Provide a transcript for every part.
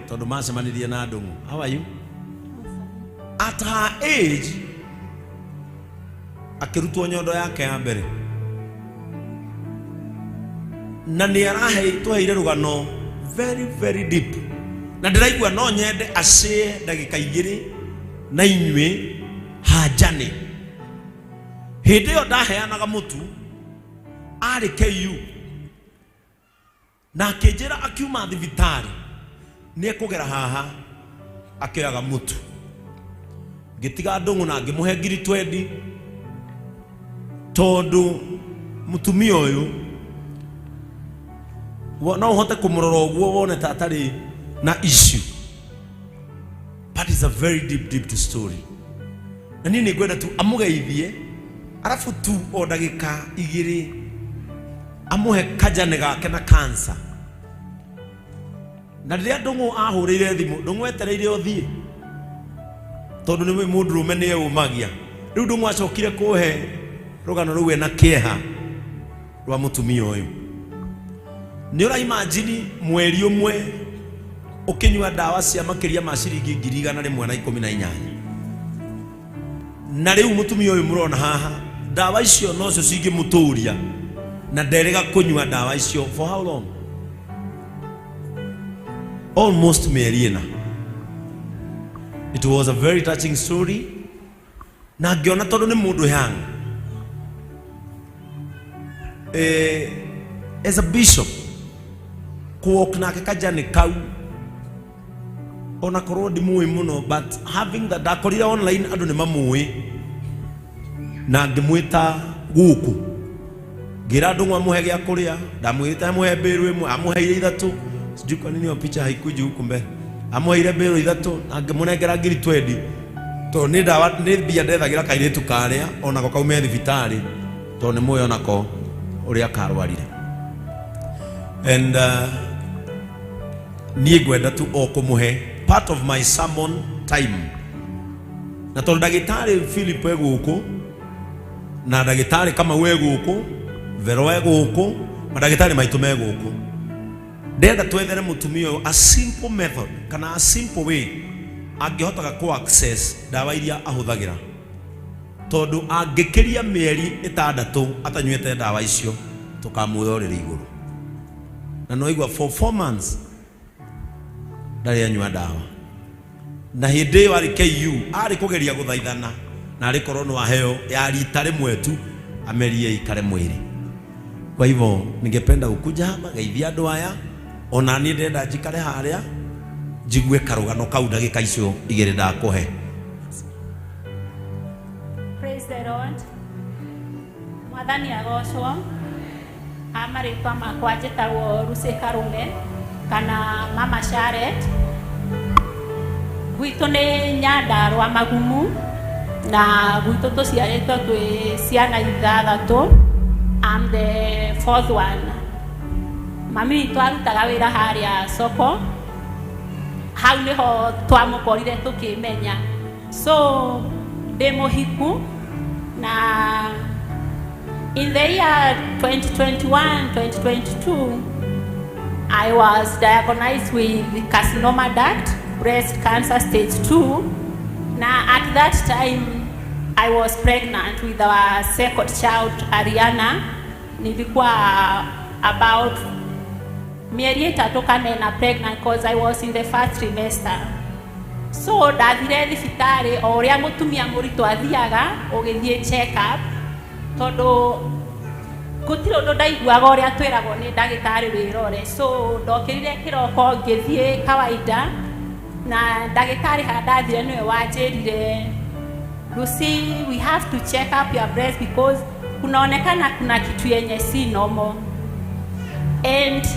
Tondũ macemanirie na Ndũng'ũ. How are you? At her age akĩrutwo nyondo yake ya mbere na nĩ arahe tũheire rũgano very very deep, na ndĩraigua no nyende acĩe ndagĩka 2 na inyuĩ hanjane. Hĩndĩ ĩyo ndaheanaga mũtu arĩ KU na akĩnjĩra akiuma thibitarĩ nĩ ekũgera haha akĩoyaga mũtu. Ngĩtiga Ndũng'ũ na ngĩmũhe ngiri 20 tondũ mũtumia ũyũ no ũhote kũmũrora ũguo wone ta atarĩ na issue, but it's a very deep deep story. Na niĩ nĩ ngwenda tu amũgeithie, arabu tu o ndagĩka 2 amũhe kajane gake na cancer. Na rĩrĩa Ndũng'ũ ahũrĩire thimũ, Ndũng'ũ etereire ũthiĩ tondũ nĩ mũndũrũme nĩ eyũmagia. Rĩu Ndũng'ũ acokire kũhe rũgano rũu ena kĩeha rwa mũtumia ũyũ. Nĩ ũraimajini mweri ũmwe ũkĩnyua ndawa cia makĩria ma ciringi 118,000? Na rĩu mũtumia ũyũ mũrona haha, ndawa icio nocio cingĩmũtũria, na nderĩga kũnyua ndawa icio for how long? Almost mĩeri 4. It was a very touching story, na ngĩona tondũ nĩ mũndũ young, as a bishop kũwalk nake kajani kau, ona korwo ndimũĩ mũno, but having that ndakorire online andũ nĩ mamũĩ, na ngĩmwĩta gũkũ, ngĩra Ndũng'ũ amũhe gĩa kũrĩa. Ndamwĩrĩte amũhe mbĩrũ 1, amũheire 3. Sijui kwa nini hiyo picha haikuji huku mbele. Amũheire mbĩrũ 3 na ngĩmũnengera ngiri 20 tondũ nĩ ndawa, nĩ mbia ndethagĩra kairĩtu karĩa onako kaume thibitarĩ, tondũ nĩ mũĩ onako ũrĩa karwarire. And niĩ ngwenda tu o kũmũhe part of my sermon time, na tondũ ndagĩtarĩ Philip e gũkũ na ndagĩtarĩ Kamau e gũkũ, Vero e gũkũ, mandagĩtarĩ maitũ me gũkũ, ndenda twethere mũtumia ũyũ a simple method kana a simple way angĩhotaga kũ access ndawa iria ahũthagĩra, tondũ angĩkĩria mĩeri 6 atanyuĩte ndawa icio, tũkamuoya ũrĩrĩ igũrũ. Na no igua for 4 months ndarĩ anyua ndawa, na hĩndĩ ĩyo arĩ KU arĩ kũgeria gũthaithana na arĩ korwo no aheo ya rita rĩmwe tu amerie ikare mwĩrĩ. Kwa hivyo ningependa ukuja hapa geithia andũ aya, ona niĩ ndĩrenda njikare harĩa njigue karũgano kau ndagĩka icio 2 ndakũhe. Praise the Lord. Mwathani agocwo. A marĩtwa makwa njĩtagwo Lucy Karume kana Mama Sharet. Gwitũ nĩ Nyandarũa Magumu, na gwitũ tũciarĩtwo twĩ ciana 6. I'm the fourth one. Mami witũ arutaga wĩra harĩa soko, hau nĩho twamũkorire tũkĩmenya. So ndĩ mũhiku, na in the year 2021 2022 I was diagnosed with carcinoma duct, breast cancer stage 2. Na at that time I was pregnant with our second child, Ariana. Nilikuwa about mieri 3 kana 4 pregnant because I was in the first trimester. So ndathire thibitarĩ o ũrĩa mũtumia mũritũ athiaga ũgĩthiĩ check up, tondũ gũtirĩ ũndũ ndaiguaga ũrĩa twĩragwo nĩ ndagĩtarĩ wĩrore. So ndokĩrire kĩroko ngĩthiĩ kawaida, na ndagĩtarĩ harĩa ndathire nĩwe wanjĩrire, "Lucy, we have to check up your breast because kunaonekana kuna kitu yenye si normal." And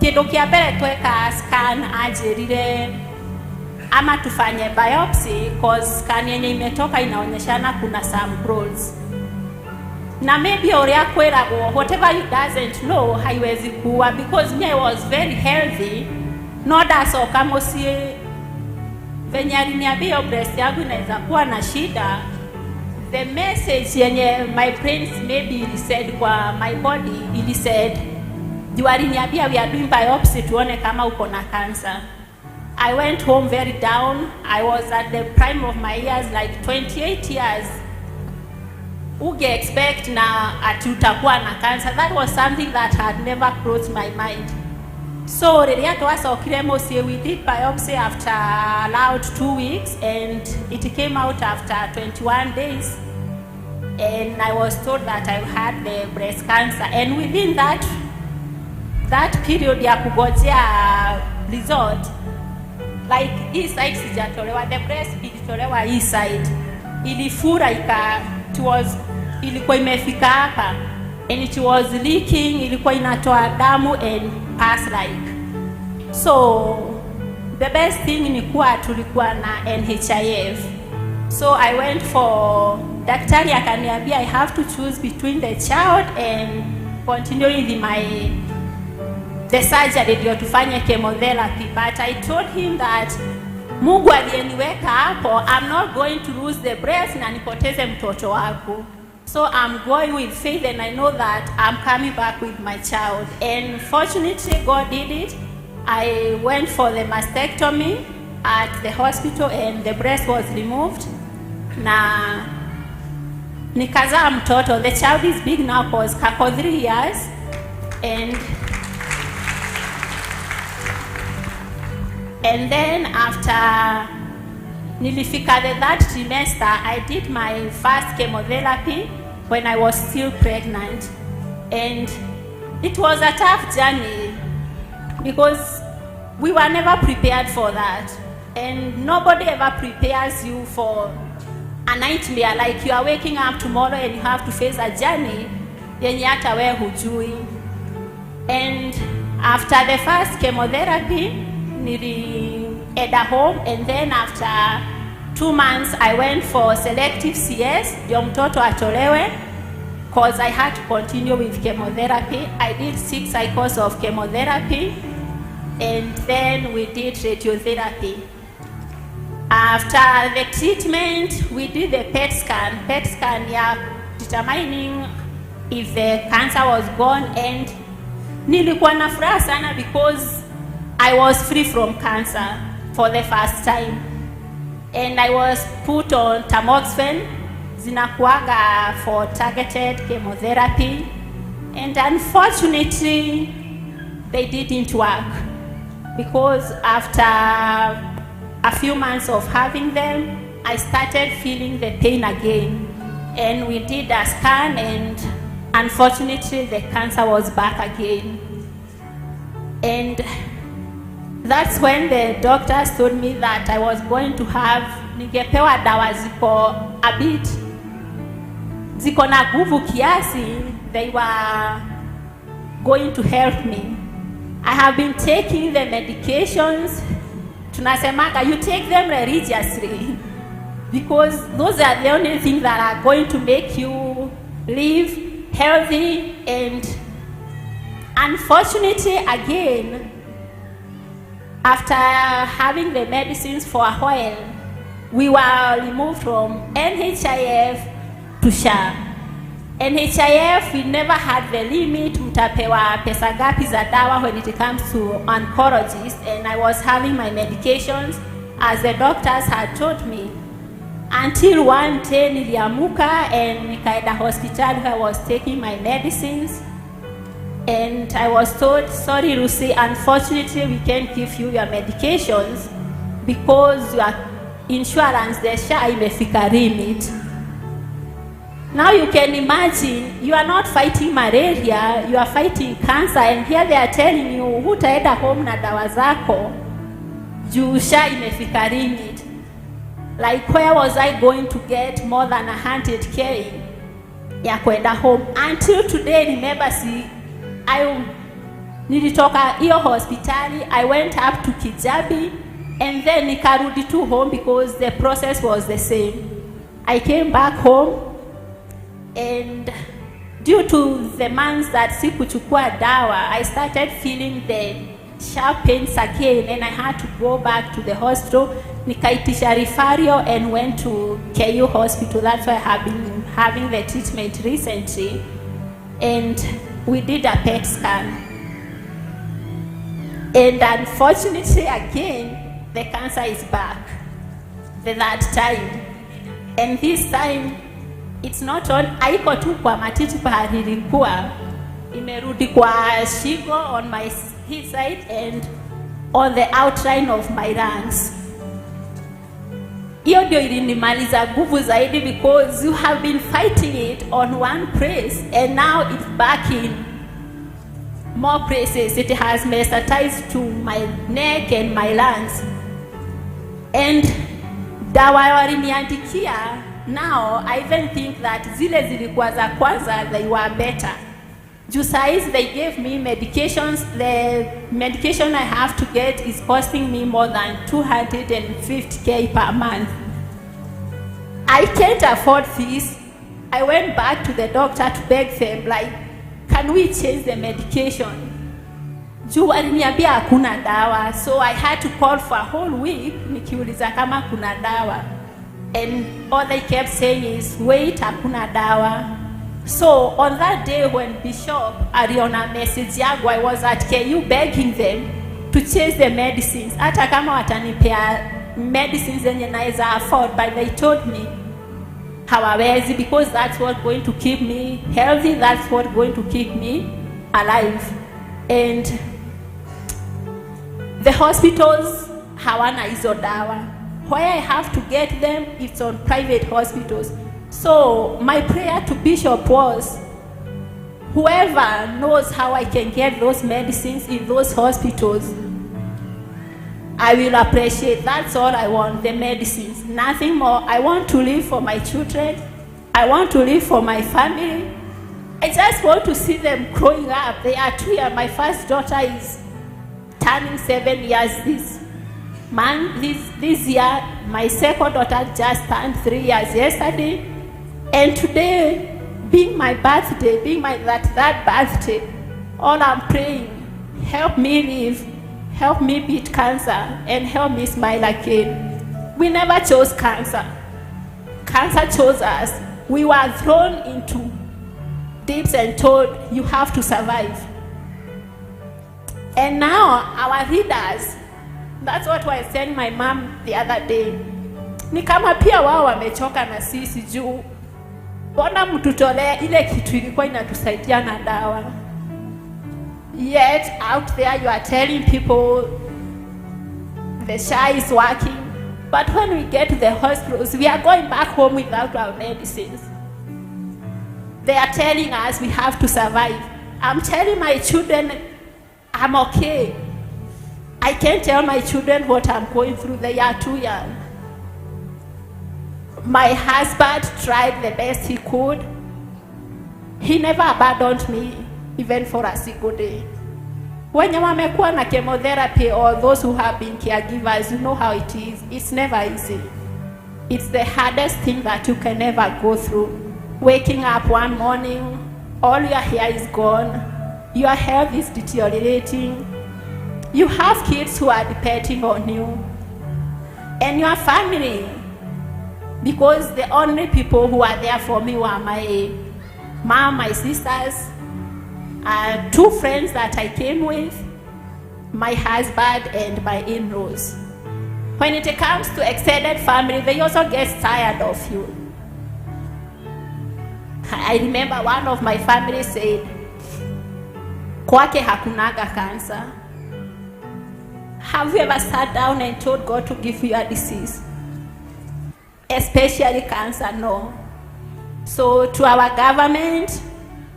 kĩndũ kĩa mbere tweka scan, anjĩrire ama tufanye biopsy cause scan yenye imetoka inaonyeshana kuna some growths. Na maybe ũrĩa kwĩragwo, whatever you doesn't know haiwezi kuwa, because me, I was very healthy. No ndacoka mũciĩ, venye aliniambia hiyo breast yangu inaweza kuwa na shida, the message yenye my brains maybe ilisaid kwa my body, ilisaid juu aliniambia, "We are doing biopsy tuone kama uko na cancer." I went home very down. I was at the prime of my years, like 28 years. Unge expect na ati utakuwa na cancer. That was something that had never crossed my mind. So rĩrĩa twacokire mũciĩ, we did biopsy after allowed 2 weeks, and it came out after 21 days, and I was told that I had the breast cancer. And within that period ya kugojea result, like hii side sijatolewa, the breast ilitolewa hii side, ilifura ika it was ilikuwa imefika hapa and it was leaking, ilikuwa inatoa damu and pus like. So the best thing ni kuwa tulikuwa na NHIF. So I went for daktari, akaniambia I have to choose between the child and continuing with my the surgery ndio tufanye chemotherapy. But I told him that Mungu aliyeniweka hapo, I'm not going to lose the breast na nipoteze mtoto wangu. So I'm going with faith and I know that I'm coming back with my child. And fortunately, God did it. I went for the mastectomy at the hospital and the breast was removed. Na nikazaa mtoto. The child is big now, cause kako 3 years, and then after nilifika the third trimester, I did my first chemotherapy when I was still pregnant. And it was a tough journey because we were never prepared for that. And nobody ever prepares you for a nightmare, like you are waking up tomorrow and you have to face a journey yenye hata wewe hujui. And after the first chemotherapy, nilienda home, and then after 2 months I went for selective CS ndio mtoto atolewe, cause I had to continue with chemotherapy. I did six cycles of chemotherapy and then we did radiotherapy. After the treatment, we did the PET scan. PET scan ya determining if the cancer was gone, and nilikuwa na furaha sana because I was free from cancer for the first time. And I was put on tamoxifen, zinakuaga for targeted chemotherapy, and unfortunately they didn't work, because after a few months of having them, I started feeling the pain again. And we did a scan, and unfortunately, the cancer was back again. And that's when the doctors told me that I was going to have, ningepewa dawa ziko a bit, ziko na nguvu kiasi, they were going to help me. I have been taking the medications. Tunasemaga you take them religiously because those are the only things that are going to make you live healthy. And unfortunately, again, after having the medicines for a while, we were removed from NHIF to SHA. NHIF, we never had the limit, mtapewa pesa ngapi za dawa when it comes to oncologist, and I was having my medications as the doctors had told me, until one day niliamuka and nikaenda hospital where I was taking my medicines, and I was told, "Sorry, Lucy, unfortunately we can't give you your medications because your insurance, the SHA, imefika limit." Now you can imagine, you are not fighting malaria, you are fighting cancer, and here they are telling you hutaenda home na dawa zako juu SHA imefika limit. Like, where was I going to get more than 100K ya kwenda home? Until today, remember, see, I nilitoka hiyo hospitali, I went up to Kijabi and then nikarudi tu home because the process was the same. I came back home, and due to the months that sikuchukua dawa, I started feeling the sharp pains again and I had to go back to the hospital. Nikaitisha referral and went to KU hospital. That's why I have been having the treatment recently. And we did a PET scan. And unfortunately, again, the The cancer is back. The third time. And this time, it's not on, haiko tu kwa matiti pahali ilikuwa, imerudi kwa shingo on my his side and on the outline of my lungs. Hiyo ndio ilinimaliza nguvu zaidi, because you have been fighting it on one place and now it's back in more places. It has metastasized to my neck and my lungs. And dawa waliniandikia, now I even think that zile zilikuwa za kwanza, they were better. Juu saizi they gave me medications. The medication I have to get is costing me more than 250K per month. I can't afford this. I went back to the doctor to beg them, like, can we change the medication? Juu waliniambia hakuna dawa, so I had to call for a whole week nikiuliza kama kuna dawa. And all they kept saying is, wait, hakuna dawa. So on that day when Bishop aliona message yangu, I was at KU begging them to change the medicines. Hata kama watanipea medicines zenye naweza afford, but they told me hawawezi, because that's what going to keep me healthy, that's what going to keep me alive. And the hospitals hawana hizo dawa. Where I have to get them, it's on private hospitals. So my prayer to Bishop was, whoever knows how I can get those medicines in those hospitals, I will appreciate. That's all I want, the medicines, nothing more. I want to live for my children. I want to live for my family. I just want to see them growing up. They are 2 years. My first daughter is turning 7 years this month, this year. My second daughter just turned 3 years yesterday. And today, being my birthday, being my that birthday, all I'm praying, help me live, help me beat cancer, and help me smile again. We never chose cancer. Cancer chose us. We were thrown into deeps and told, you have to survive. And now our leaders, that's what I sent my mom the other day. Ni kama pia wao wamechoka na sisi juu mbona mtutolee ile kitu ilikuwa inatusaidia na dawa. Yet out there you are telling people the SHA is working, but when we get to the hospitals, we are going back home without our medicines. They are telling us we have to survive. I'm telling my children I'm okay. I can't tell my children what I'm going through. They are too young. My husband tried the best he could. He never abandoned me, even for a single day. When you wamekuwa na chemotherapy or those who have been caregivers, you know how it is. It's never easy. It's the hardest thing that you can ever go through. Waking up one morning, all your hair is gone. Your health is deteriorating. You have kids who are depending on you. And your family. Because the only people who are there for me were my mom, my sisters, 2 friends that I came with, my husband, and my in-laws. When it comes to extended family, they also get tired of you. I remember one of my family said, kwake hakunaga cancer. Have you ever sat down and told God to give you a disease? Especially cancer, no. So to our government,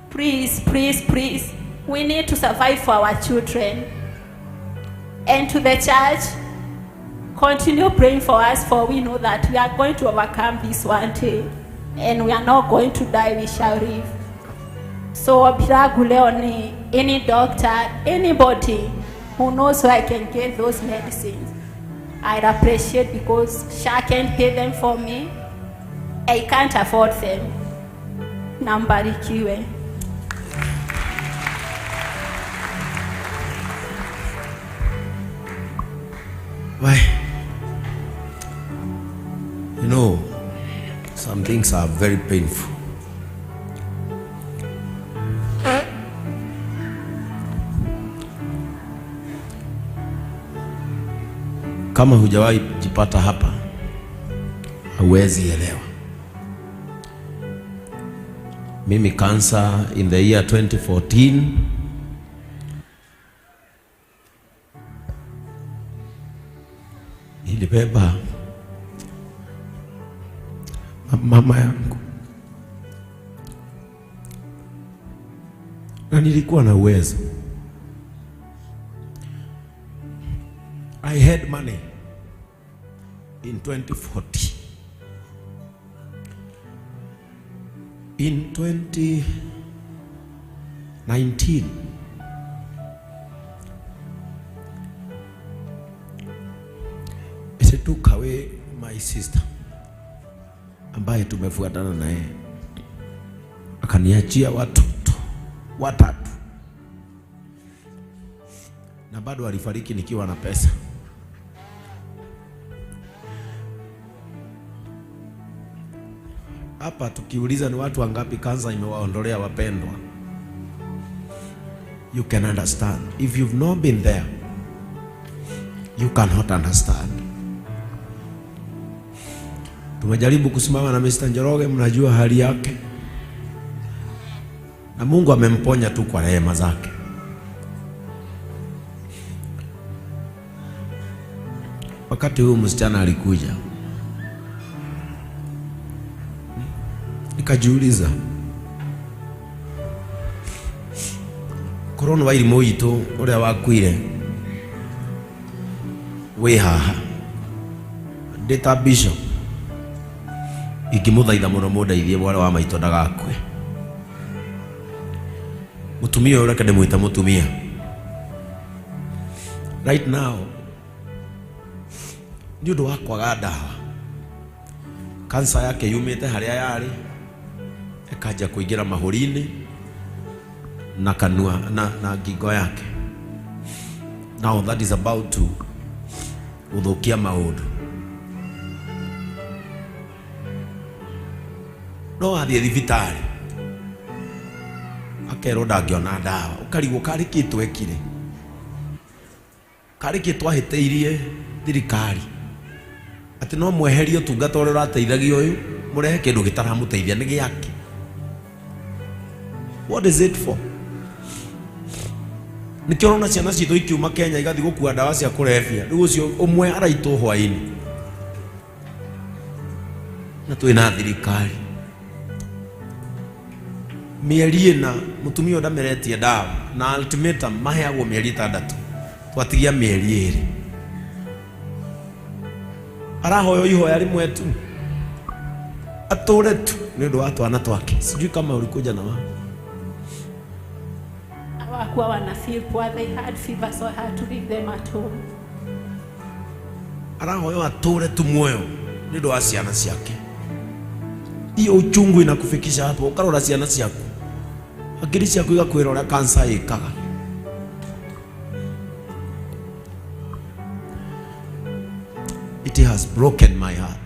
please, please, please, we need to survive for our children. And to the church, continue praying for us, for we know that we are going to overcome this one day. And we are not going to die, we shall live. So, Leonie, any doctor, anybody who knows where I can get those medicines, I'd appreciate, because SHA can't pay them for me. I can't afford them. Nambarikiwe. Why? You know, some things are very painful. Kama hujawahi jipata hapa, hauwezi elewa. Mimi cancer in the year 2014 nilibeba mama yangu na nilikuwa na uwezo. I had money in 2014. In 2019 it took away my sister ambaye tumefuatana naye, akaniachia watoto watatu, na bado alifariki nikiwa na pesa. Hapa tukiuliza ni watu wangapi kansa imewaondolea wapendwa, you can understand. If you've not been there, you cannot understand. Tumejaribu kusimama na Mr. Njoroge, mnajua hali yake, na Mungu amemponya tu kwa rehema zake. Wakati huu msichana alikuja, nikajiuliza, korwo nĩ wairimũ witũ ũrĩa wakuire wĩ haha, ndĩ ta bishop ingĩmũthaitha mũno mũndeithie mwarĩ wa maitũ ndagakue. Mũtumia ũyũ reke ndĩmwĩte mũtumia right now, nĩ ũndũ wa kwaga ndawa, kansa yake yumĩte harĩa yarĩ ĩkanjia kũingĩra mahũri-inĩ na kanua na ngingo yake. Now that is about to gũthũkia maũndũ. No athiĩ thibitarĩ akerwo ndangĩona ndawa, ũkarigwo karĩ kĩ twekire, karĩ kĩ twahĩtĩirie thirikari atĩ no mweherie ũtungata ũrĩa ũrateithagia ũyũ, mũrehe kĩndũ gĩtaramũteithia nĩ gĩake. What is it for? Nĩkĩo ũrona ciana citũ ikiuma Kenya igathiĩ gũkua ndawa cia kũrebia. Rĩu ũcio ũmwe araitwo hwaĩ-inĩ, na twĩna thirikari mĩeri ĩna mũtumia ũyũ ndameretie ndawa, na ultimatum maheagwo mĩeri 6, twatigia mĩeri 2. Arahoywo ihoya rĩmwe tu atũre tu nĩ ũndũ wa twana twake. Sijui kama ulikuja na wao. Hawakuwa wana feel poor, they had fever, so I had to leave them at home. Arahoywo atũre tu muoyo nĩ ũndũ wa ciana ciake. Hiyo uchungu inakufikisha hapo, ukarora ciana ciaku, akili ciaku igakwĩra ũrĩa kansa ĩkaga. It has broken my heart.